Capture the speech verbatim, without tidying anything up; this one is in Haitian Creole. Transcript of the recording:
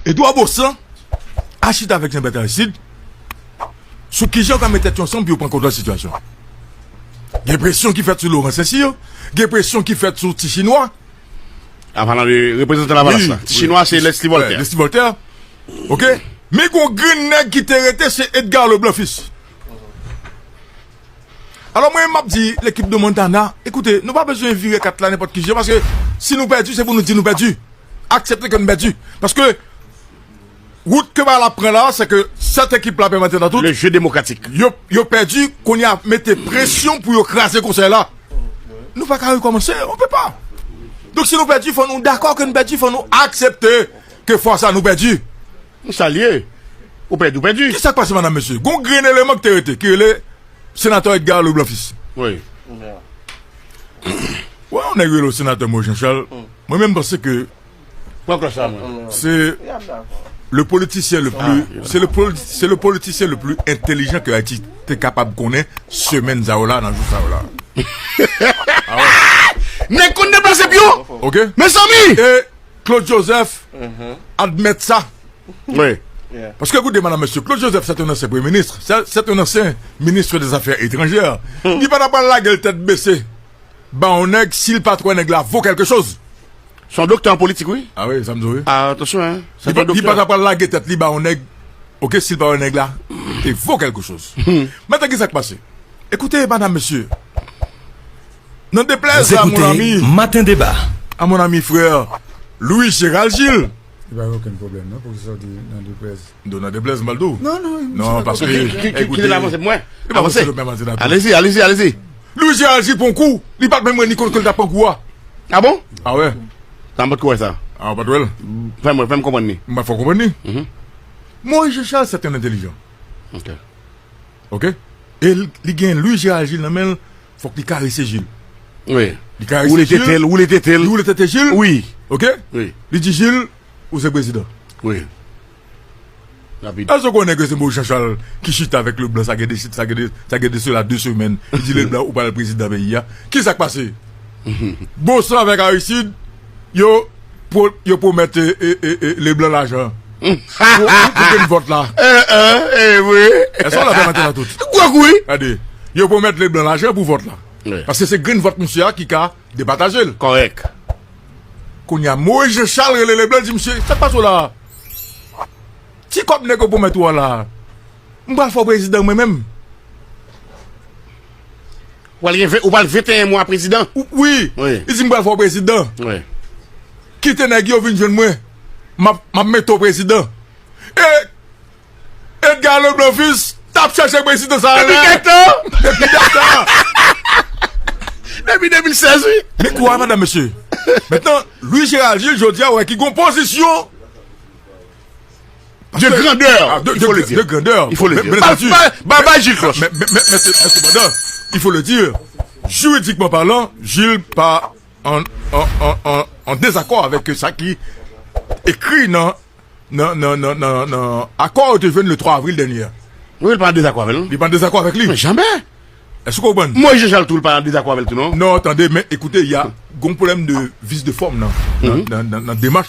Edouard Baussan al chita avèk Jean Bertrand Aristide sou kijan yo ka met tèt yo ansanm pou yo pran kontwòl sitiyasyon an. Gen presyon ki fèt sou Laurent Saint-Cyr, gen presyon ki fèt sou Ti Chinwa. An palan de reprezantan Lavalas la. Ti Chinwa se Leslie Voltaire. Leslie Voltaire. Oke? Men gon grenn nèg ki te rete, se Edgar Leblanc Fils. Alò mwen menm m ap di lekip de Montana, ekoute, nou pa bezwen vire kat la nenpòt ki jan, paske si nou pèdi, se pou nou di nou pèdi. Aksepte ke nou pèdi. Paske wout ke bagay la pran la, se ke sèt ekip la pèmèt nan tout. Le jeu démocratique. Yo, yo pèdi, kounye a mete presyon pou yo kraze konsèy la. Nou pa ka rekòmanse, on peut pas. Donk si nou pèdi, fò nou dakò ke nou pèdi, fò nou aksepte ke fwa sa nou pèdi. Sa l ye. Ou pèdi, ou pèdi. Kisa k pase, madanm, mesye? Gon grenn eleman ki te rete, ki rele Senatè Edgar Leblanc Fils. Wi. Wè yon nèg rele senatè Moïse Jean Charles. Mwen menm m panse ke Pran klòch la, mwen. Se le politisyen le pli, se le poli- se le politisyen le pli entelijan ke Ayiti te kapab konnen semèn sa yo la, nan jou sa yo la. Nèg konn deplase pye w. Oke? Mezanmi! E Claude Joseph admèt sa. Wi. Paske ekoute, madanm, mesye, Claude Joseph, c'est un ancien premier ministre, c'est c'est un ancien ministre des affaires étrangères. Li pa ta pral lage l tèt bese ba yon nèg si l pa t wè nèg la vo kèlke choz. Se yon doktè an politik, wi. Ah wi, sa m di w, wi. Ah, atansyon, hein. Li pa, li pa ta pral lage tèt li ba yon nèg, oke, si l pa wè nèg la te vo kèlke choz. Mentnan, ki sa k pase? Ekoute, madanm, mesye. Nan deplèz a mon ami, Maten Deba. A mon ami frè Louis Gérald Gilles. Li pa gen okenn pwoblèm non pou ki sòti nan deplèz. Nan deplèz, m pral di w. Non, non, non, paske, kite l avanse pou mwen. Avanse. Alezi, alezi, alezi. Louis Gérald Gilles pran kou, li pa t menm wè ni kote l t ap pran kou a. Ah bon? Ah wè. Sa m pa t ko wè sa. Ah, ou pa t wè l? Fè mwen, fè m konprann li. M pa fè w konprann li? Moïse Jean Charles, c'est un intelligent. Ok. Ok? E li gen Louis Gérald Gilles nan men l, fòk li karese Gilles. Wi. Li karese Gilles. Ou le tete l, ou le tete l. Ou le tete Gilles. Wi. Ok? Wi. Li di Gilles, ou se prezidan. Wi. Rapid. Èske w konnen ke se Moïse Jean Charles ki chita avèk Leblanc, sa gen de sit, sa gen de, sa gen de sela de semèn. Li di Leblanc, ou pral prezidan peyi a. Kisa k pase? Baussan avèk Aristide, yo, yo pwomèt Leblanc lajan pou, pou, pou grenn vòt la. Èske w la fè maten la tout? Gwo kou wi. Gade, yo pwomèt Leblanc lajan pou vòt la. Paske se grenn vòt misye a ki ka depataje l. Kòrèk. Kounye a, Moïse Jean Charles rele Leblanc, di misye, sa k pase w la? Ti kòb nèg yo pwomèt ou a la, m pral fè w prezidan mwen menm. Ou pral gen ven- ou pral venteyen mwa prezidan. Wi. Li di m pral fè w prezidan. Wi. Kite nèg yo vin jwenn mwen. M ap m ap mete w prezidan. E Edgar Leblanc Fils t ap chèche prezidan sa a. Depi kèk tan. Depi kèk tan. Depi de mil sèz wi. Men kou a madanm mesye. Mentnan Louis Gérald Gilles jodi a wè ki gon pozisyon de grandè. Ah, de, il faut le dire. De grandè. Il faut le dire. Ba, ba, ba Gilles Cloche. Men, men, men, men sepandan, il faut le dire, juridiquement parlant, Gilles pa an, an, an, an, an dezakò avèk sa ki ekri nan, nan, nan, nan, nan, nan akò yo te jwenn le twa avril dènye a. Wi, li pa an dezakò avè l. Li pa an dezakò avèk li. Men jamè. Èske w konprann? Moïse Jean Charles tou, li pa an dezakò avè l tou, non? Non, tande, men ekoute, y a gon pwoblèm de vis de fòm nan, nan, nan, nan, nan demach.